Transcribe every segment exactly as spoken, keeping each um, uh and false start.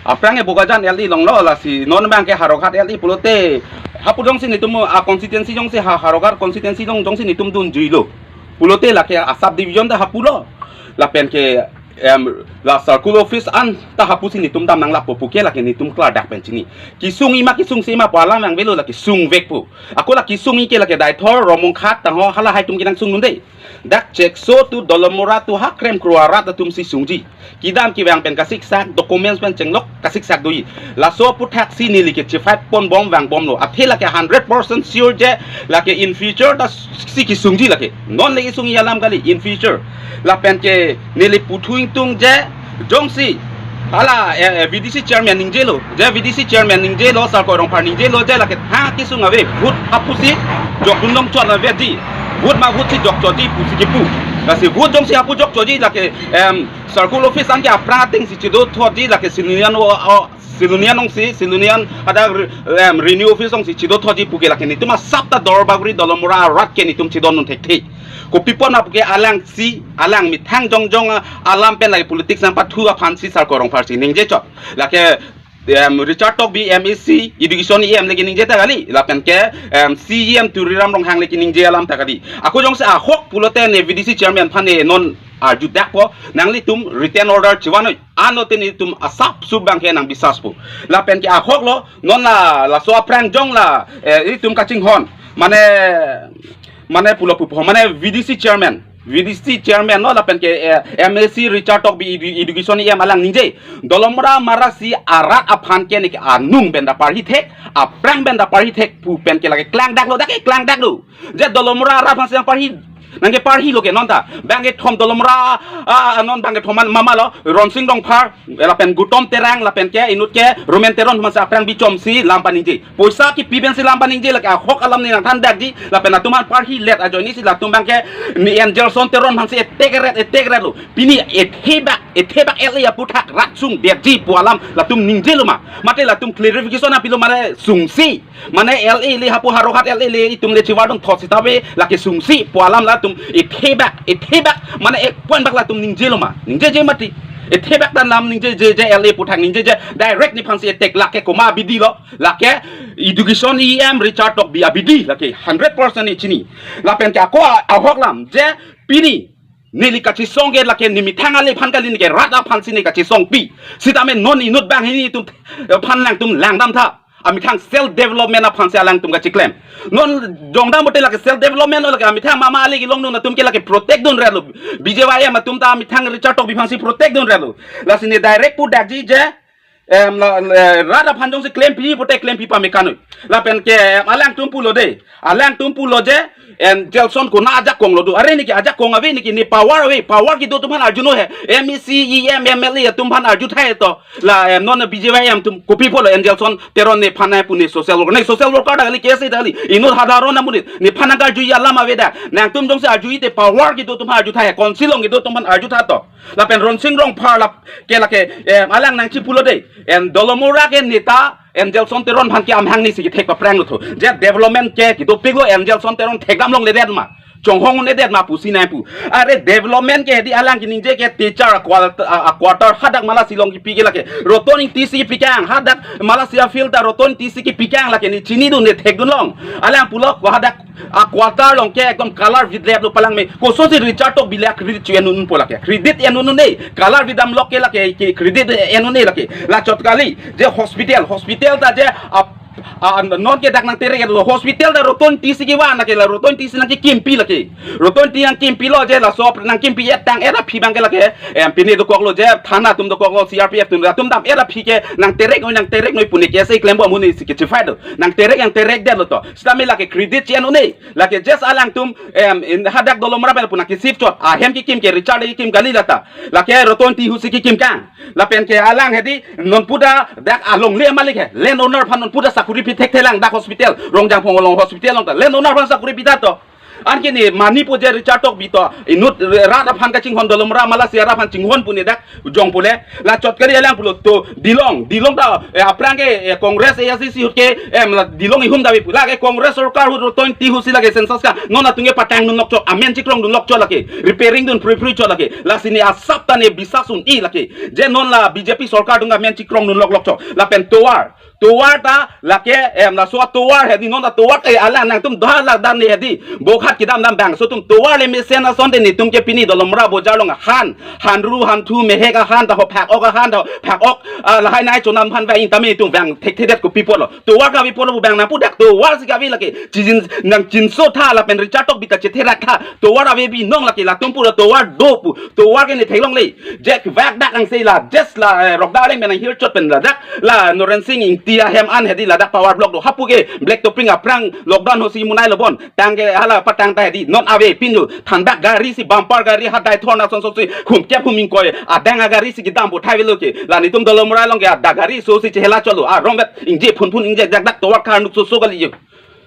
Aphrang ke Bokajan L A longlo, lasi non abang ke Howraghat L A pulote, hapu jongsi netum a constituency jongsi ha Howraghat constituency along jongsi netum dunjuilo pulote, lake a sub division ta hapulo. Lapen ke em, la circle office anta hapusi netum dam nanglapo pu ke lake netum klardak pen chini. Kesung-i ma kesungse ma pu alam vangvelo, lake sungvek pu. Ako la kesung-i ke lake Deithor, Rongmongkhat, Tangho, halahai atum kenangsung un-e. Dak Chekso to Dolamara to ha Kremkro arat atumsi sungji. Kedam kevang pen kasiksak, documents pen chenglok kasiksak doji. Laso aphuthaksi neli ke chifat ponbom vangbomlo. Athe lake hundred percent sure je lake in future ta si kesungji lake. Non le kesung-i alam kali, in future. Lapen ke neli puthu ingtung je jongsi hala eh, eh, V D C chairman ningjelo, je V D C chairman ningjelo, Sarkoi Rongphar ningjelo, je lake ha kesung ave, vote hapusi jokdun longchot avedetji, vote ma vote si jokchotji pusi kepu. Lasi vote jongsi hapu jokchotji lake em, circle office anke aphrang atengsi chedo thotji, lake Silonijan o, o, Silonijan alongsi, Silonijan hadak re-, em, revenue office alongsi chedo thotji pu ke lake netum asap ta Dorbaguri Dolamara arat ke netum chedondun thekthe. Kopi apot ma pu ke alangsi, alang methang jongjong a, alam pen lake politics nangpathu aphansi Sarkoi Rongpharsi ningjechot. Lake em, Richard Tokbi M A C, education E M le keningje ta kali, lapen ke em, C E M Tuliram Ronghang le keningje alam ta kali. Ako jongsi ahok pulote ne V D C chairman aphan ne non arjudakpo, nanglitum written order chivanoi, anlote netum asap sup abang ke nangbisaspo. Lapen ke ahoklo, non la, laso aphrang jong la eh, itum kachinghon, mane, mane pulo pupo, mane V D C chairman, V D C chairman lo, lapen ke eh, M A C Richard Tokbi edu-, education E M alang ningje, Dolamara Marasi arat aphan ke neke anung pen ta parhi thek, aphrang pen ta parhi thek pu pen ke lake klangdaklo, dak ke klangdaklo. Je Dolamara arat aphansi nangparhi, nangkeparhilo ke non ta. Bangkethom Dolamara, ah, ah, non bangkethom man mama lo, Ronsing Rongphar, lapen Gautam Terang, lapen ke inut ke Romen Teron aphansi aphrang bichomsi lam paningje. Poisa kipi pensi lam paningje, lake ahok alam ne nangthandakji, lapen latum aphan parhilet ajoinesi latum abang ke ne Angelson Teron aphansi etekret, etekretlo. Pini ethebak, ethebak L A aputhak rat sungdetji pu alam latum ningjelo ma. Mate latum clarification apilo mane sungsi. Mane L A le hapu Howraghat L A le itum le chivardun thot sitame lake sungsi pu alam latum ethebak, ethebak, mane ek point bak latum ningjelo ma. Ningjeje mati. Ethebak ta lam ningjeje, je L A aputhak ningjeje, direct nephansi etek, lake komat abidi lo, lake education E M Richard Tokbi abidi, lake hundred percent ne chini. Lapen ke ako a-, ahok lam, je pini neli kachesong ke lake ne methang ale aphan kali, neke rat aphansi ne kachesongpi. Sitame non inut banghini atum aphan alangtum langdam tha. Amethang self development aphansi alangtum kacheklem. Non jongdam bote lake self development lo, lake amethang mama ale kelongdun atum ke lake protect dunretlo. B J Y M atum ta amethang Richard Tokbi aphansi protect dunretlo. Lasi ne direct pudakji je em, la, la, rat aphan jongsi klempi pote klempi pame kanoi. Lapen ke em, alangtum pulo de. Alangtum pulo je, em, Angelson konat ajakong lo do. Are neke ajakong ave, neke ne power ave, power kedo atum aphan arjunon he. M A C, E M, M L A atum aphan arju thai to. La em, non B J Y M atum kopi pulo, Angelson Teron nephan nangpu, ne social worker. Ne social worker ta kali, case ta kali. Inut sadharon amonit. Nephan nangkarjuji alam avedet. Nangtum jongsi arjuji te power kedo atum aphan arju thai he. Council along kedo atum aphan arju tha to. Lapen Ronsing Rongphar lap ke lake, em, alang nangchipulo de. Em, Dolamara ke neta, em, Angelson Teron aphan ke amahang nesi kethek paphranglo tho. Je development ke kedopiklo, em, Angelson Teron thekdam longledet ma. Chonghong un'edet ma pusi nangpu. Are development ke hedi alang keningje ke teacher a qual-, a, a quarter hadak Malasi along kipi ke lake. Roton Ingtisi kipikang, hadak Malasi afield ta Roton Ingtisi kipikang lake ne chinidun, ne thekdun long. Alang pulo ko hadak a quarter along ke ekdom color vidleplo palangme. Kosonsi Richard Tokbi le credit chu-en unpo lake. Credit en un-e. Color vidam lok ke lake, ke credit en un-e lake. Lachot kali. Je hospital, hospital ta je a, a, non ke dak nangtereklo. Hospital ta Roton Ingtisi kevan lake, la Roton Ingtisi nangkekimpi lake. Roton Ingti nangkimpilo je laso nangkimpi-et tang-et aphi abang ke lake. Em, pine dokoklo je thana atum dokoklo, C R P F atum, atum dam-et aphi ke nangtereknoi, nangtereknoi pu ne case klembom amonit si kechifai do. Nangterek, nangterekdetlo to. Sitame lake credit chu-en un-e. Lake just alangtum, em, in hadak Dolamara pen pu nangke-shift chot. Ahem kekim ke Richard kekim kali lata. Lake Roton Ingti husi kekimkang. Lapen ke alang hedi non pu ta dak alongle malik he. Land owner aphan non pu ta sakuri pi thekthelang, dak hospital. Rongjangphong along hospital along ta. Land owner aphan sakuri pi ta to. Anke ne mani pu je Richard Tokbi to inut rat aphan kachinghon, Dolamara Malasi arat aphan chinghon pu ne dak jong pule. La chot kali alang pulo to Dilong, Dilong ta, eh, aphrang ke, eh, Congress A I C C ahut ke, em, la Dilong ihum davi pu. Lake Congress sorkar ahut twenty ahut si lake census ka non atum ke patang dun lok chok, amen chikrong dun lok chok lake, repairing dun phrui phrui chok lake. Lasi ne asap ta ne bisas un-e lake. Je non la B J P sorkar atum ke amen chikrong dun lok lok chok. Lapen tovar, tovar ta lake, em, laso atovar hedi, non atovar ke alang nangtum doha la dan ne hedi. Bokhat kedam dam bangso atum tovar le mesen ason te netum ke pini Dolamara bojar along ahan, hanru hanthu mehek ahan ta ho, phak ok ahan ta ho, phak ok, ah, lahai nai chonam aphan vang tame netum vang thekthedet kopi pulo. Tovar kavi pulo pu bang nangpu dak tovar si kavi lake. Chijin nangchinso tha lapen Richard Tokbi ta chetherak tha. Tovar ave binong lake, latum pura tovar do pu. Tovar ke ne theklongle. Je vak dak angse la, just la, eh, Rokda Arleng pen nang hirchot pen ladak, la Noren Sing Ingti ahem an hedi ladak power block do. Hapu ke black topping aphrang lockdown ahut si munai lo bon. Tang ke hala patang ta hedi non ave pinu. Thanbak gari si, bumper gari, hadai thon ason so si, hum kep hum ingkoi adang agari si kedam pu thai velo ke. La netum Dolamara along ke ada gari so si chehela cholo. Arong vet ingje phun phun ingje dak dak tovar kar nuk so so kali yo.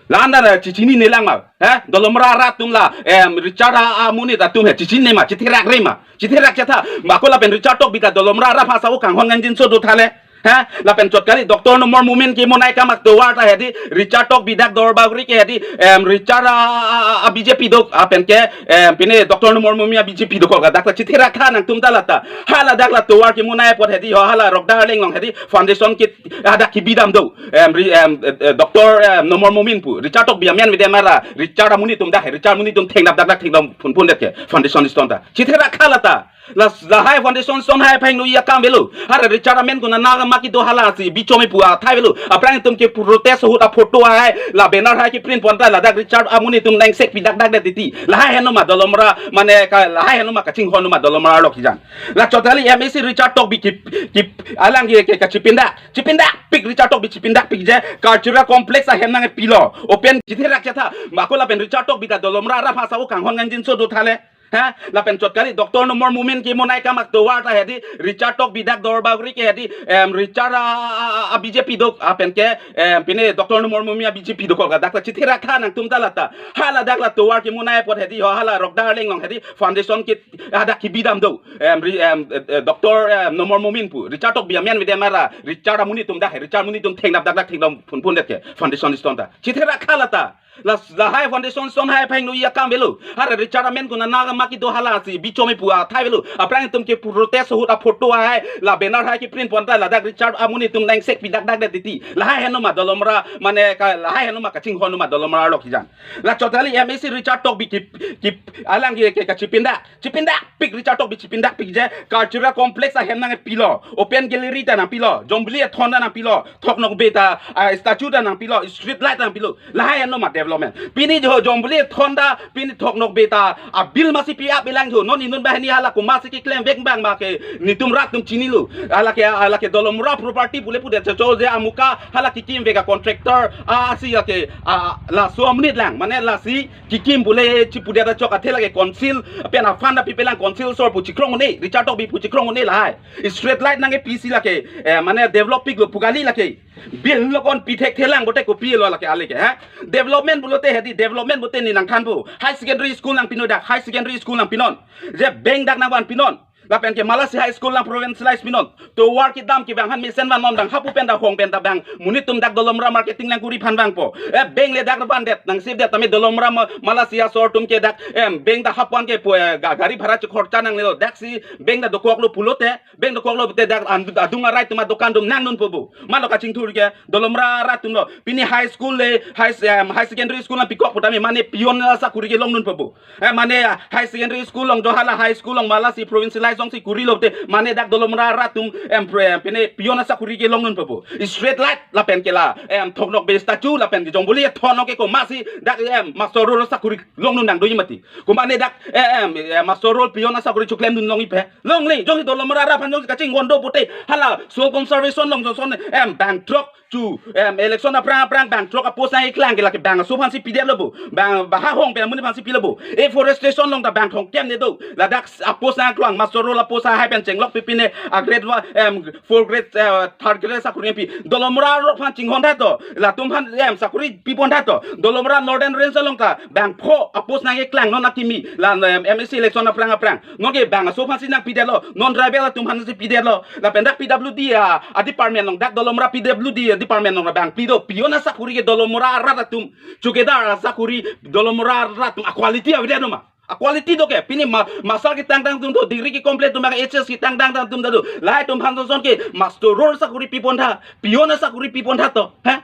La anda na chichini ne lang ma. He? Dolamara arat atum la, em, Richard a, amonit atum he chichini ne ma, chetherak re ma. Chetherak chetha. Ma ko lapen Richard Tokbi ta Dolamara arat aphan sa-o kanghon nganjinso do tha le. He? Lapen chot kali Doctor Numal Momin kemonai kamak tovar ta hedi, Richard Tokbi dak Duarbagori ke hedi, em, Richard a, a, a, a B J P do, a pen ke, em, pine Doctor Numal Momin a B J P dokok, dak ta chetherak tha nangtum ta lata. Hala dak la tovar kemonai apot hedi ho, hala Rokda Arleng along hedi foundation ke, hadak kebi dam do. Em, ri-, em, eh, eh, Doctor, em, Numal Momin pu, Richard Tokbi amen vede mara, Richard amonit atum dak he, Richard amonit atum thengnap dak dak thengnap phun phun det ke, foundation stone ta. Chetherak tha lata. La, lahai foundation stone hai phai nu ya kam velo. Hara Richard amen kuna na ma kedo hala si bichome pu athai velo. Aphrang netum ke protest ahut a photo hai, la banner hai keprint pon ta ladak Richard amonit atum nengsek pidak dak det titi. Lahai heno ma Dolamara, mane ka, lahai heno ma kachinghon ma Dolamara along kejan. La chot kali M A C Richard Tokbi ki, ki, alang ke, ke, kachipindak. Chipindak pik Richard Tokbi, chipindak pik je. Cultural complex ahem nangpilo. Open chetherak chetha. Ma ko lapen Richard Tokbi ta Dolamara arat aphan sa-o kanghon nganjinso do tha le. Ha? Lapen chot kali Doctor Numal Momin kemonai kamak tovar ta hedi, Richard Tokbi dak Duarbagori ke hedi, em, Richard a, a, a, a B J P do, a pen ke, em, pine Doctor Numal Momin a B J P dokok, dak ta chetherak tha nangtum ta lata. Hala dak la tovar kemonai apot hedi ho, hala Rokda Arleng along hedi foundation ke, hadak kebi dam do. Em, ri-, em, eh, eh, Doctor, em, Numal Momin pu, Richard Tokbi amen vede mara, Richard amonit atum dak he, Richard amonit atum thengnap dak dak thengnap phun phun det ke, foundation stone ta. Chetherak tha lata. La, lahai foundation stone hai phai nu ya kam velo. Hara Richard amen kuna na ma kedo hala si bichome pu athai velo. Aphrang netum ke protest ahut a photo hai, la banner hai keprint pon ta ladak Richard amonit atum nengsek pidak dak det titi. Lahai heno ma Dolamara, mane ka, lahai heno ma kachinghon ma Dolamara along kejan. La chot kali M A C Richard Tokbi ki, ki, alang ke, ke, kachipindak. Chipindak pik Richard Tokbi, chipindak pik je. Cultural complex ahem nangpilo. Open gallery ta nangpilo. Jongbili ethon ta nangpilo. Thok Nokbe ta, ah, statue ta nangpilo. Street light ta nangpilo. Lahai heno ma development. Pini jo Jongbili ethon ta, pini Thok Nokbe ta, a bill masi pi-ap ilang jo. Non inut banghini hala komatsi keklem vek bang ma ke netum rat atum chinilo. Hala ke, hala ke Dolamara property pule pudet cho je amuka hala kekim vek a contractor, a si hala ke, a, laso amonit lang. Mane lasi kekim pule chipudet achok athe lake council pen a fund api pelang, council sor pu chikrong un-e, Richard Tokbi pu chikrong un-e lahai. Street light nangpi si lake, eh, mane develop piklo pu kali lake. Bill lo kon pi thekthelang pote kopilo lake ale ke, ha? Development pulote hedi, development pote ne nangthanpo. High secondary school nangpinon dak, high secondary school nangpinon. Je bank dak nangvanpinon. Lapen ke Malasi High School nang provincialize pinon. Tovar kedam kevang aphan mesen vannon, bang hapu pen ta hong pen ta bang monit atum dak Dolamara marketing nangkuri aphan vangpo. Eh, bank le dak vandet, nangsip det tame Dolamara ma-, Malasi asor atum ke dak, em, bank ta hapu an ke po, eh, ga-, gari bhara chekhorcha nanglelo, dak si bank ta dokoklo pulote, bank dokoklo te dak an-, adung arai atum adokan atum nangdunpo bo. Mano kachingthur ke, Dolamara arat atum lo. Pini high school le, high, em, high secondary school nangpikok putame mane peon asakuri kelongdunpo bo. Eh, mane, ah, high secondary school along, jo hala high school along Malasi provincialize along si kurilote, mane dak Dolamara arat atum, em, pre-, em, pine peon asakuri kelongdunpo bo. Street light lapen ke la, em, Thok Nokbe statue lapen ke Jongbili ethon ke komatsi dak, em, master roll asakuri longdun nangdoji mati. Ko mane dak, eh, em, eh, master roll peon asakuri choklemdun longji pe. Longle, jongsi Dolamara arat aphan jongsi kachinghon do pote, hala soil conservation along jongson, em, bang throk chu, em, election aphrang aphrang bang throk apost nangkeklang ke lake bang aso aphansi pidetlo bo. Bang, bang ha hong pen amonit aphansi pilo bo. Afforestation along ta bang thomkep ne do. Ladak apost nangkeklang, muster roll apost ahai pen chenglok pipine a grade one, em, four grade, eh, third grade sakuri pi. Dolamara arlo aphan chinghon tha to. Latum aphan, em, sakuri pipon tha to. Dolamara Northern Range along ta bang pho apost nangkeklang non akimi. La, em, M A C election aphrang aphrang. Non ke bang aso aphansi nangpidetlo. Non tribal atum aphansi pidetlo. Lapen dak P W D a, a department along, dak Dolamara P W D a department along bang phli do. Pion asakuri ke Dolamara arat atum. Chowkidar asakuri Dolamara arat atum. A quality avedet no ma? A quality do ke. Pini ma, master ketangtang atum do, degree ke-complete atum, H S ketangtang atum do. Lahai atum aphan son ke muster roll sakuri pipon tha, pion asakuri pipon tha to. Ha?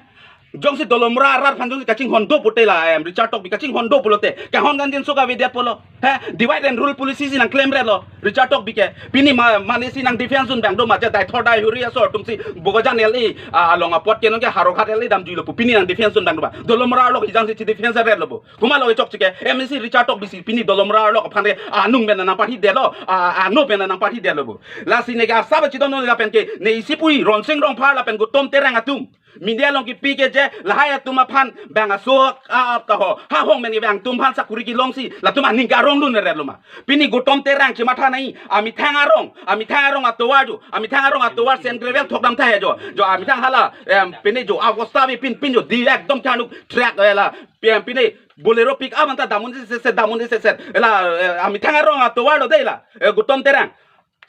Jongsi Dolamara arat aphan jongsi kachinghon do pute la, em, Richard Tokbi kachinghon do pulote, kahon kangjinso kavedet pulo. Ha? Divide and rule policy si nangklemretlo Richard Tokbi ke. Pini ma, mane si nang defense un bang do ma, je daithor daihuri asor atumsi Bokajan L A, a, along apot ke non ke Howraghat L A damjuilo pu pini nang defense un bang do ma? Dolamara arlo ejang si chi defense retlo bo. Komatlo kechokche ke, M A C Richard Tokbi si pini Dolamara arlo aphan ke anung pen nangparhidetlo, a, ano pen nangparhidetlo bo. Lasi ne ke asap chidon non lapen ke, ne isi pu Ronsing Rongphar lapen Gautam Terang atum. Media along kipi ke je, lahai atum aphan bang aso, a, a, ta ho, ha hong pen ke bang atum aphan sakuri kelongsi, latum aning ke arong dunretlo ma? Pini Gautam Terang chematha nangji, amethang arong, amethang arong atovar jo, amethang arong atovar sand gravel thokdam tha he jo, jo amethang hala, em, pini jo, abosta bi pin, pin jo, di ekdom kanuk truck, eh, la, em, pini Bolero pick up anta damun di seset, damun di seset. Ela, eh, amethang arong atovar lo de la, eh, Gautam Terang.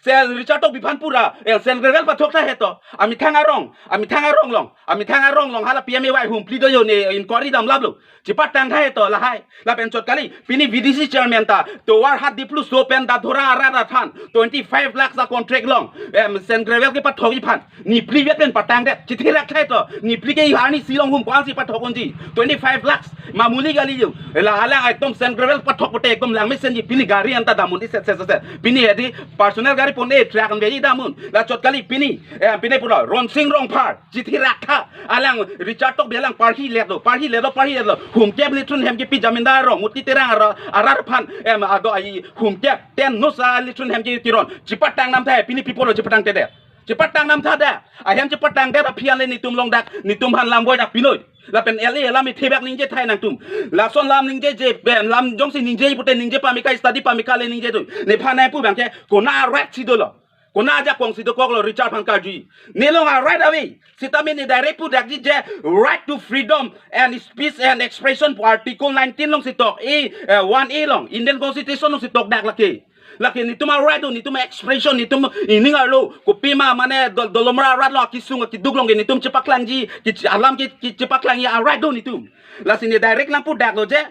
Se Richard Tokbi aphan pura, eh, sand gravel pathok tha he to. Amethang arong, amethang arong along, amethang arong along hala P M A Y humphli do jo, ne inquiry damlaplo. Chepatang tha he to lahai. Lapen chot kali, pini V D C chairman ta, tovar hat Diplu so pen Dadhora arat aphan, twenty-five lakhs a contract along, em, sand gravel kepathokji aphan. Nephli vet pen patangdet, chitherak tha he to, nephli ke arnisi along hum ko-ansi pathok unji, twenty-five lakhs, mamuli kali jo. Ela alang ekdom sand gravel pathok pute ekdom langmesenji, pini gari anta damun di seset seset. Pini edi personal gari pon e truck an beji damun. La chot kali pini, eh, pini pura Ronsing Rongphar, chitherak tha, alang Richard Tokbi alang parhiletlo, parhiletlo, parhiletlo. Humkep lithun hem kepi jamindar arong, Muti Terang ara, arat aphan, em, ado ai humkep, ten nos a lithun hem ke kiron. Chepatang nam tha he, pini pi pulo chepatangtedet? Chepatang nam tha da. Ahem chepatangdet aphi an le netum along dak, netum aphan lam boi dak pinoi. Lapen L A lam ithebak ningje tha he nangtum. Lason lam ningjeje, em, lam jongsi ningje pute ningje pame kai, study pame kai le ningje do. Nephan nangpu bang ke, kona right si dolo? Kona ajakong si dokoklo Richard aphan karju? Ne along a right ave. Sitame ne direct pudakji je, right to freedom and speech and expression pu article nineteen along si tok, A, eh, one A along, Indian Constitution along si tokdak lake. Lake netum a right do, netum expression, netum ining arlo, kopima mane Dol-, Dolamara arat along akesung akeduk along ke netum chepaklangji, ke che-, alam ke, ke chepaklangji a right do netum. Lasi ne direct nangpudaklo je,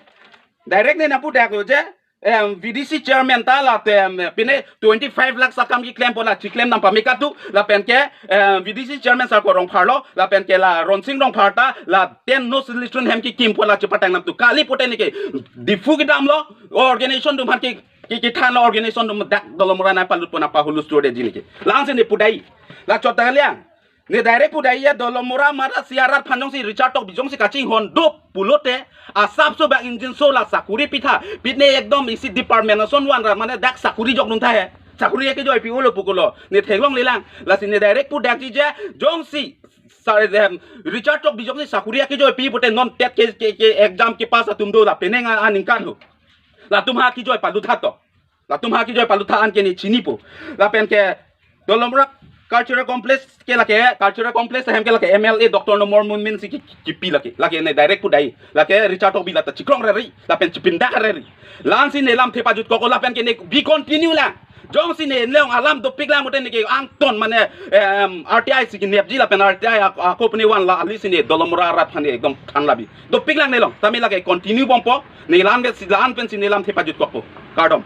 direct ne nangpudaklo je, em, V D C chairman ta la tem, pine twenty-five lakhs akam keklem pu la cheklem nam pame katu, lapen ke, em, V D C chairman sar ko Rongphar lo, lapen ke la Ronsing Rongphar ta la ten nos lithun hem kekim pu la chepatang nam tu, kali pute ne ke Diphu kedam lo, organization atum aphan ke, ke, kethan lo, organization atum dak Dolamara nangpalut pon apa hulus tur de ji ne ke. La-ansi ne pudai. La chot ta kaliang. Ne direct pudai ya, Dolamara mara si arat aphan jongsi Richard Tokbi jongsi kachinghon do pulote, asapso bang ingjinso la sakuri pi tha. Pine ekdom isi department ason van ra mane dak sakuri jokdun tha he. Sakuri akejoipi ulo pukulo. Ne theklonglelang. Lasi ne direct pudakji je, jongsi sa-, em, Richard Tokbi jongsi sakuri akejoipi pute non TET ke, ke, ke exam kepass atum do la penang a, aningkan ho. Latum ha kejoi palut tha to. Latum ha kejoi palut tha an ke ne chinipo. Lapen ke Dolamara Cultural Complex ke lake, Cultural Complex ahem ke lake M L A Doctor Nomor Momin si ki, ki, kipi lake. Lake ne direct pudai. Lake Richard Tokbi la ta chikrong reri. Lapen chipindak reri. La-ansi ne lamthe pajutkok, lapen ke ne bi continue lang. Jongsi ne ne along alam dopik lang pute ne ke angton mane, em, R T I si kenepji lapen R T I ak-, ako pini van la, alangsi ne Dolamara arat aphan ne ekdom than labi. Dopik lang ne along. Tame lake continue bompo. Ne la-an pensi, la-an pensi ne lamthe pajutkokpo. Kardom.